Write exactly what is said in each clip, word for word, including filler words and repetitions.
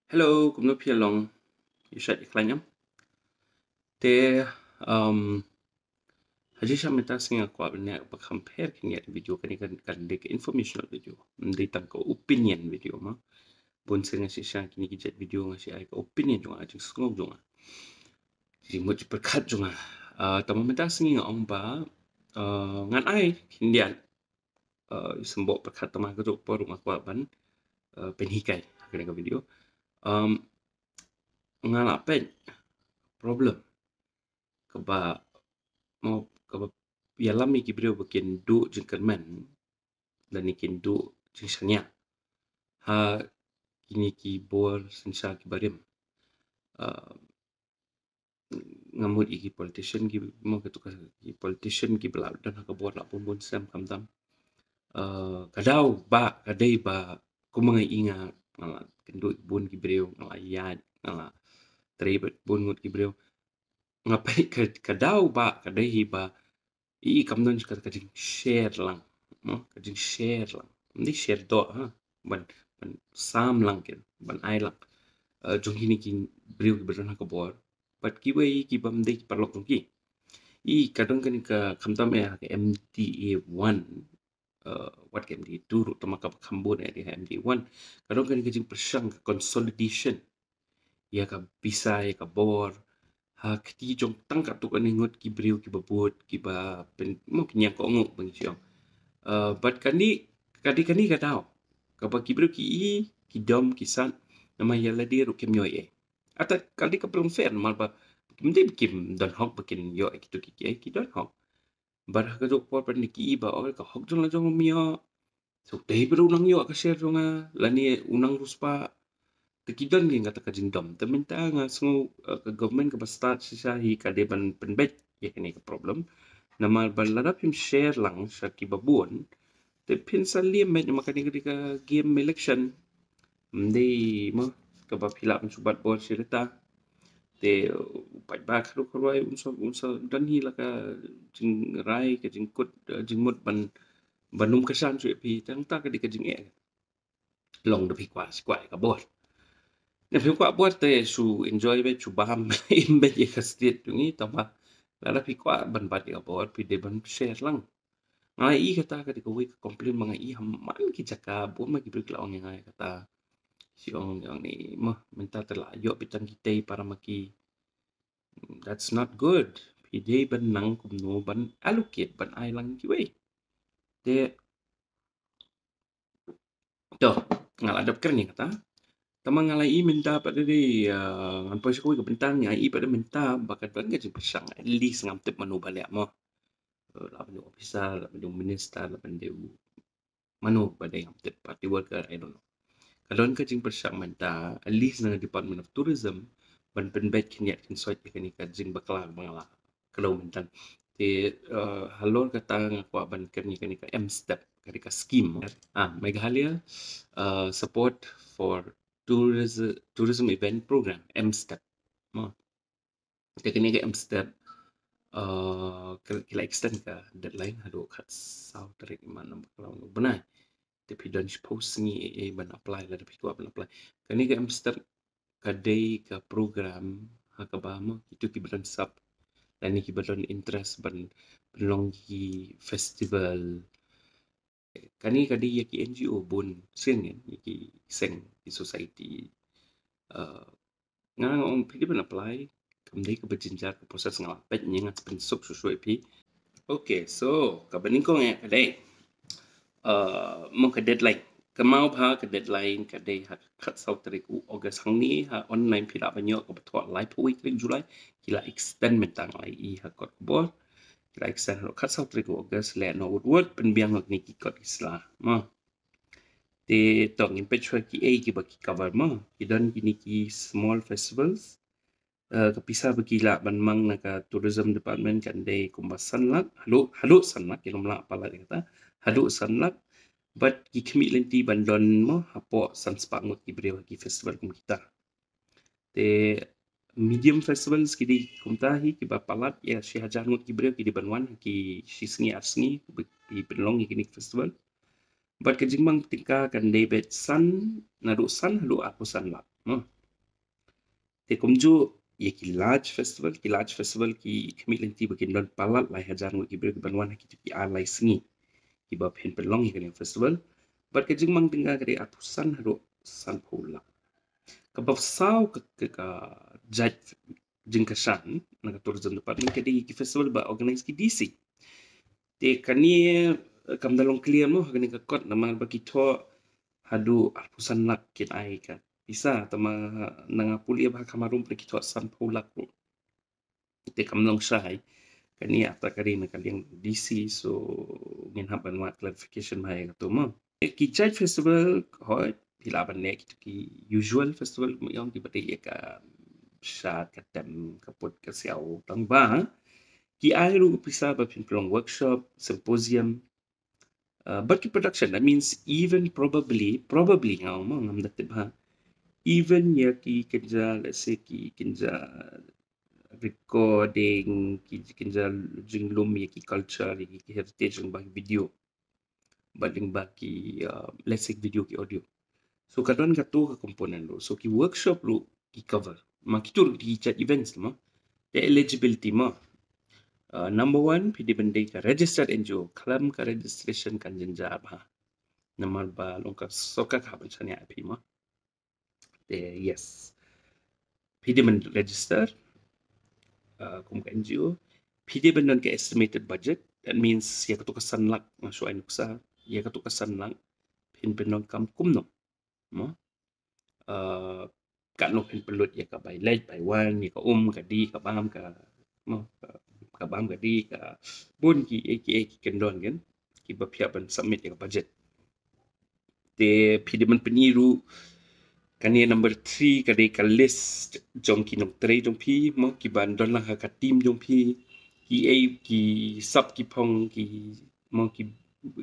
Hello, kumno phi long? Ïa shait ïa khlaiñ em? Te, um, ha jingshisha mynta sngi nga kwah ban ïa ba compare khyndiat video kane kan, kan dei ka informational video. Ym dei tang ka opinion video ma. Bun sien nga shisha kine ki jait video nga shisha ai ka opinion jong nga, jingsngew jong nga. Jingmut jingpyrkhat jong nga. Uh, tang mynta sngi nga ong ba, uh, ngan ai khyndiat uh, symboh pyrkhat tang ha kajuh por nga kwah ban, uh, pynhikai ha kane ka video. Um, nga la peit problem kaba, mo, kaba ïalam ïa ki briew ba kin duh jingkyrmen lane kin duh jingshaniah ha kine ki bor synshar kiba rim. Uh, nga mut ïa ki politician ki, mo, kato ka, ki politician kiba la don ha ka bor la bun bun snem khamtam. Uh, ka daw ba ka dei ba kum nga ïa nga, nga la kynduh bun ki briew, nga la ïaid, nga la trei bad bun ngut ki briew. Nga peit ka, ka daw ba ka dei hi ba i kam don ka, ka jingshare lang, mo, ka jingshare lang. Ym dei share doh ha, ban, ban sam lang kin, ban ai lang. Uh, jong kine ki briew kiba don ha ka bor bad kiwei kiba ym dei ki paralok jong ki. I ka don kane ka khamtam eh ha ka M D A one, uh, wat ka M D A two ruh tang ma kaba kham bun eh ha M D A one. Ka don kane ka jingpyrshang ka consolidation ïa ka pisa, ïa ka bor ha kti jong tang katto katne ngut ki briew kiba bud, kiba pyn, mo, ki ñiang kohnguh ba ngi shu ong. Uh, bad kane, ka dei kane ka daw kaba ki briew ki i, ki dom, ki sat, namar ïa lade ruh kim ïoh ei. Ata ka dei kaba long fair, namar ba kim dei, kim don hok ba kin ïoh ei kito ki, ki, ki don hok. Bad ha kajuh por pat ki i ba, oh, ka hok jong la jong me ïoh. So dei ba u nang ïoh ka share jong nga, lane u nang riewspah. Te ki don ki kata ka jingdom. Te mynta nga sngew, uh, ka government kaba start shisha hi ka dei ban pynbeit ïa kane ka problem. Namar ba lada phim share lang sha kiba bun, te phin sa liam beit, namar kane ka dei ka game election. Ym dei, mo, kaba phi lah ban shu bat bor shi rta. Te u paidbah kharoi kharoi un sa, un sa don hi la ka jingrai, ka jingkut, eh, jingmut ban, ban ym kyrshan shuh ïa phi. Tang ta ka dei ka jingeh. Long da phi kwah shi kwah ïa ka bor. Ne phi kwah bor te shu enjoy beit, shu bam im beit ïa ka state jong ngi, tang ba lada phi kwah ban bat ïa ka bor phi dei ban share lang. Nga i kata ka dei kawei ka complain ba nga i ha man ki jaka, bun ma ki briew ki la ong ïa nga ïa kata. Shu ong, ong ni, mo, mynta te la ïoh beit tang kitei para ma ki. That's not good. Phi dei ban nang kumno ban allocate, ban ai lang kiwei. Te, to, nga la dep kren ïa kata. Tang ma nga la i mynta pat dei, uh, ngan poi sha kawei ka bynta, nga i pat dei mynta ba ka don ka jingpyrshang, at least ngam tip mano ba leh, mo. Uh, lah ban dei officer, lah ban dei minister, lah ban dei mano ba dei, ngam tip, party worker, I don't know. Ka don ka jingpyrshang mynta, at least na Department of Tourism, ban pynbeit khyndiat khynsoit ïa kane ka jingbakla ba nga la kdew mynta. Te, uh, halor kata nga kwah ban kren ïa kane ka M step, kane ka scheme. Ah, Meghalaya, uh, support for tourism, tourism event program, M step. Mo. Te kane ka M step, uh, ki, ki la extend ka deadline haduh khatsaw tarik, man, namar ka long u bnai. Te phi don shiphew sngi, eh, eh, ban apply lada phi kwah ban apply. Kane ka M step ka dei ka program ha kaba, mo, kito kiba don sap lane kiba don interest ban pynlong ki festival. Kane ka dei ïa ki N G O bun sien, ïa ki seng, ki society. Uh, nga ong phi dei ban apply, kam dei kaba jynjar ka process, nga la peit, nga pynsuk shuh shuh ïa phi. Okay, so kaba nyngkong eh ka dei, uh, mo, ka deadline. Kynmaw ba ka deadline ka dei ha khatsaw tarik u August. Hangne ha online phi lah ban ïoh kaba thoh laiphew wei tarik July. Ki la extend mynta, nga la i ha kot khubor. Ki la extend haduh khatsaw tarik u August, leh noh wut wut, pynbiang noh kine ki kot ki sla, mo. Te to ngin peit shuwa kiei kiba ki cover, mo. Ki don kine ki small festivals. Uh, ka pisa ba ki lah ban mang na ka tourism department kan dei kumba san lak, haduh, haduh san lak, kin ym lah palat ïa kata, haduh san lak. Bad ki khmih lynti ban don, mo, hapoh san spah ngut ki briew ha ki festival kum kita. Te medium festivals ki dei kumta hi, kiba palat ïa shi hajar ngut ki briew ki dei ban wan ha ki shi sngi ar sngi, kiba ki pynlong ïa kine ki festival. Bad ka jingmang tyngka kan dei beit san, naduh san haduh arphew san lak, mo. Te kumjuh ïa ki large festival, ki large festival ki khmih lynti ba kin don palat lai hajar ngut ki briew ki ban wan ha kito ki ar lai sngi kiba phin pynlong ïa kane ka festival. Bad ka jingmang tynga ka dei arphew san haduh sanphew lak. Kaba saw ka, ka, ka jait jingkyrshan na ka tourism department ka dei ki festival ba organize ki D C. Te kane, eh, kam da long clear mo ha kane ka kot namar ba ki thoh haduh arphew san lak kin ai ka pisa, tangba na nga pule ba ha kham harum ki thoh sanphew lak ruh. Te kam long shai. Kane ata ka dei na ka liang D C, so ngin hap ban wad clarification bha ïa kato mo. Eh, ki jait festival, hooid, phi lah ban leh kito ki usual festival kumba ong kiba dei ïa ka shad, ka tem, ka put, ka siaw, tangba ki ai ruh ka pisa ba phin pynlong workshop, symposium, uh, bad ki production. That means even probably, probably nga ong mo, ngam da tip bha. Even ïa ki kynja, let's say ki kynja recording, ki kynja jinglum ïa ki culture, ïa ki heritage lyngba ki video. Bad lyngba ki, uh, let's say video ki audio. So ka don kato ka component ruh. So ki workshop ruh ki cover. Ma kito ruh ki jait events mo. Te eligibility mo. Uh, number one, phi dei ban dei ka registered N G O, khlem ka registration kan jynjar bha. Namar ba long ka sorkar ka hap ban shaniah ïa phi mo. Te yes. Phi dei ban register, uh, kum ka N G O. Phi dei ban don ka estimated budget. That means ïa kato ka san lak, nga shu ai nuksa, ïa kato ka san lak phin pynlong kam kumno mo. Uh, katno phin pynlut ïa ka bai leit, bai wan, ïa ka um, ka dih, ka bam, ka mo, ka, ka bam, ka dih, ka bun ki, eh, ki, eh, ki kyndon kan. Kiba phi hap ban submit ïa ka budget. Te phi dei ban pyni ruh kane number three ka dei ka list jong ki nongtrei jong phi mo, kiba don lang ha ka team jong phi, ki ei ki sap ki phong ki mo, ki,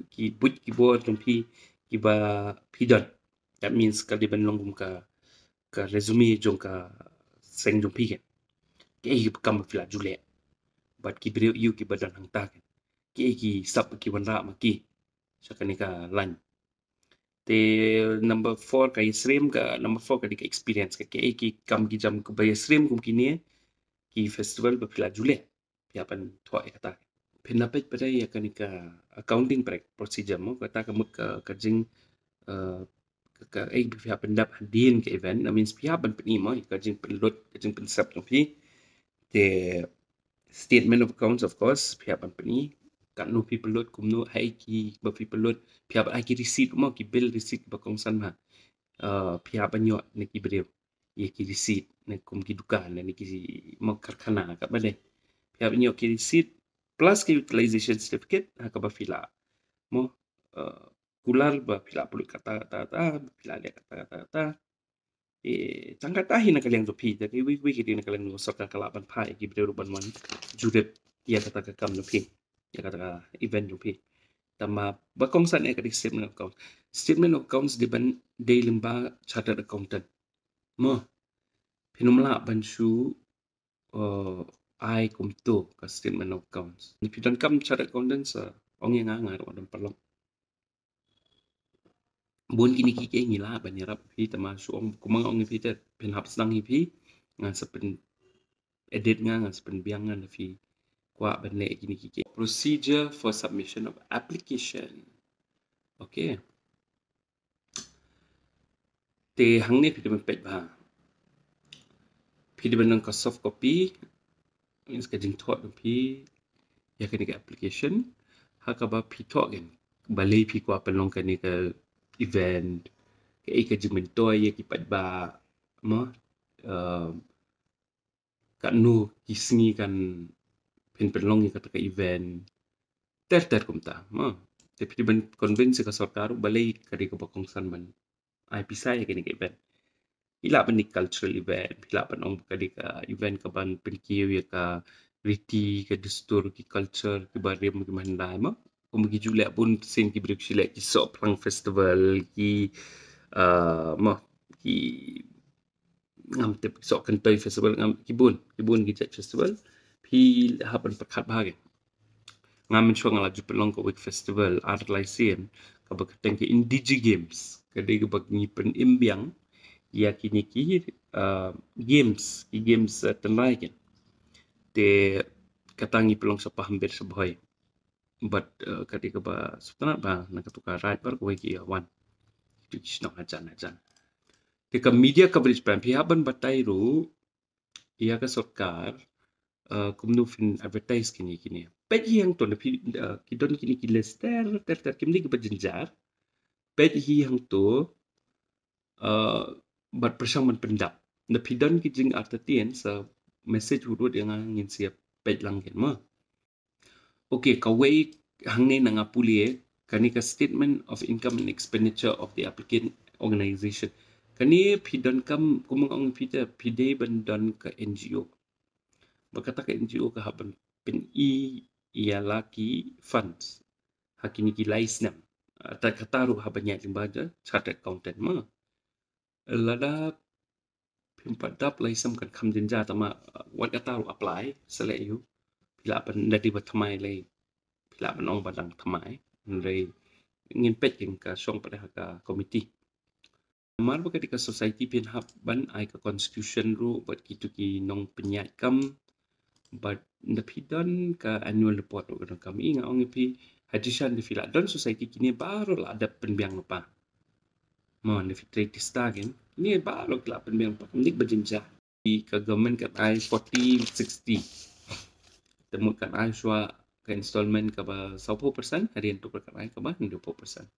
ki buit ki bor jong phi kiba phi don. That means ka dei ban long kum ka, ka resume jong ka seng jong phi kan. Ki ei ki kam ba phi la ju leh bad ki briew ïa u kiba don hangta kan. Ki ei ki sap ki wanrah ma ki sha kane ka line. Te number four ka ïasyriem, ka number four ka dei ka experience, ka ki ei ki kam ki jam kiba ïasyriem kum kine ki festival ba phi la ju leh. Phi hap ban thoh ïa kata. Phin da peit pat ïa kane ka accounting pra-, procedure mo, kata ka mut ka, ka jing, uh, ka, ka, eh, phi hap ban dap hadien ka event, that means phi hap ban pyni mo ka jingpynlut, ka jingpynsep jong phi. Te statement of accounts, of course, phi hap ban pyni katno phi pynlut, kumno, ha ei ki ba phi pynlut, phi hap ban ai ki receipt mo, ki bill receipt ba kongsan bha. Uh, phi hap ban ïoh na ki briew ïa ki receipt, na kum ki dukan, na ki mo karkhana, katba dei. Phi hap ban ïoh ki receipt plus ki utilization certificate ha kaba phi la mo, uh, kular ba phi la pynlut kata kata kata, ba phi la leh kata kata kata. Eh, tang kata hi na ka liang jong phi, te kiwei kiwei ki dei na ka liang jong sorkar ka lah ban phah ïa ki briew ruh ban wan jurip ïa kata ka kam jong phi, ïa kata ka event jong phi. Tangba ba kongsan ïa ka dei statement of accounts. Statement of accounts dei ban dei lyngba chartered accountant mo. Phin ym lah ban shu, uh, ai kumto ka statement of accounts. Phi donkam chartered accountant sa ong ïa nga, nga ruh don paralok. Bun kine ki, ki ngi lah ban ïarap phi, tangba shu ong, kumba nga ong ïa phi te, phin hap sdang ïa phi, ngan sa pyn-edit nga, ngan sa pynbiang nga, lada phi kwah ban leh kine ki, ki. Procedure for submission of application. Okay. Te hangne phi dei ban peit bha. Phi dei ban don ka soft copy, means ka jingthoh jong phi ïa kane ka application. Ha kaba phi thoh kan, balei phi kwah pynlong kane ka event, kaei ka jingmyntoi ïa ki paidbah mo, um, katno ki sngi kan phin pynlong ïa kata ka event, ter ter kumta mo. Te phi dei ban convince ïa ka sorkar balei ka dei kaba kongsan ban ai pisa ïa kane ka event. Phi lah ban dei cultural event, phi lah ban ong ka dei ka event kaban pynkiew ïa ka riti, ka dustur, ki culture kiba rim kiba hyndai mo. Kumba ki ju leh bun sien ki briew ki leh ki Sohphlang Festival, ki, uh, mo, ki ngam tip, Sohkynthei Festival, ngam, ki bun, ki bun ki jait festival. Phi hap ban pyrkhat bha ki. Nga mynshuwa nga la ju pynlong kawei ka festival ar lai sien kaba kyrteng ka Indigi Games. Ka dei kaba ngi pynim biang ïa kine ki, uh, games, ki games, uh, tynrai kin. Te kata ngi pynlong sha Pahamber sha Bhoi. Bad, uh, kata kaba sngewtynnat ba na katu ka raid baroh kawei ki ïa wan. Kito ki shnong hajan hajan. Te ka media coverage pat phi hap ban batai ruh ïa ka sorkar, uh, kumno phin advertise kine kine. Peit hi hangto na phi, uh, ki don kine ki list ter ter ter kim dei kiba jynjar. Peit hi hangto, uh, bad pyrshang ban pyndap. Na phi don ki jingartatien sa message hut hut ïa nga ngin sa ïa peit lang kin mo. Okay, kawei hangne na nga pule, kane ka statement of income and expenditure of the applicant organization. Kane phi donkam, kumba nga ong phi te, phi dei ban don ka N G O. Ba kata ka N G O ka hap ban pyni ïa la ki funds ha kine ki lai snem. Ah, ta kata ruh hap ban ïaid lyngba da chartered accountant mo. Lada phim pat dap lai sem kan kham jynjar tang ma, uh, wat kata ruh apply, select ïa u. Phi lah ban da dei ba thymmai lei. Phi lah ban ong ba dang thymmai. Hynrei ngin peit kin ka shong pat ha ka committee. Namar ba ka dei ka society phin hap ban ai ka constitution ruh bad kito ki nongpynïaid kam. Bad da phi don ka annual report ruh ka donkam. I nga ong ïa phi, ha jingshisha da phi lah don society kine baroh lah dep pynbiang lypa. Mo, da phi trei tista kin. Kine baroh ki lah pynbiang lypa. Nik ba jynjar. Ka government kan ai forty sixty. Te mut kan ai shuwa ka installment kaba sawphew percent, hadien tu kan ai kaba hynriewphew percent.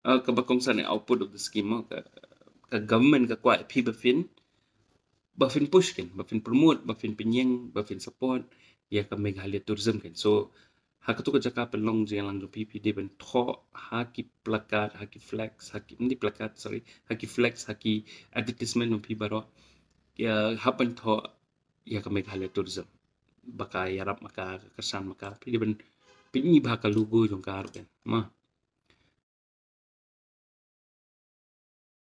Uh, kaba kongsan output of the scheme, ka, ka government ka kwah phi ba phin, ba phin push kin, ba phin promote, ba phin pynïeng, ba phin support ïa ka Meghalaya tourism kin. So ha katu ka jaka pynlong jingïalang jong phi, phi dei ban thoh ha ki placard, ha ki flex, ha ki, ym dei placard, sorry, ha ki flex, ha ki advertisement jong phi baroh. Ïa, hap ban thoh ïa ka Meghalaya tourism. Ba ka ïarap ma ka, ka kyrshan ma ka, phi dei ban pyni ba ka logo jong ka ruh kin. Mo.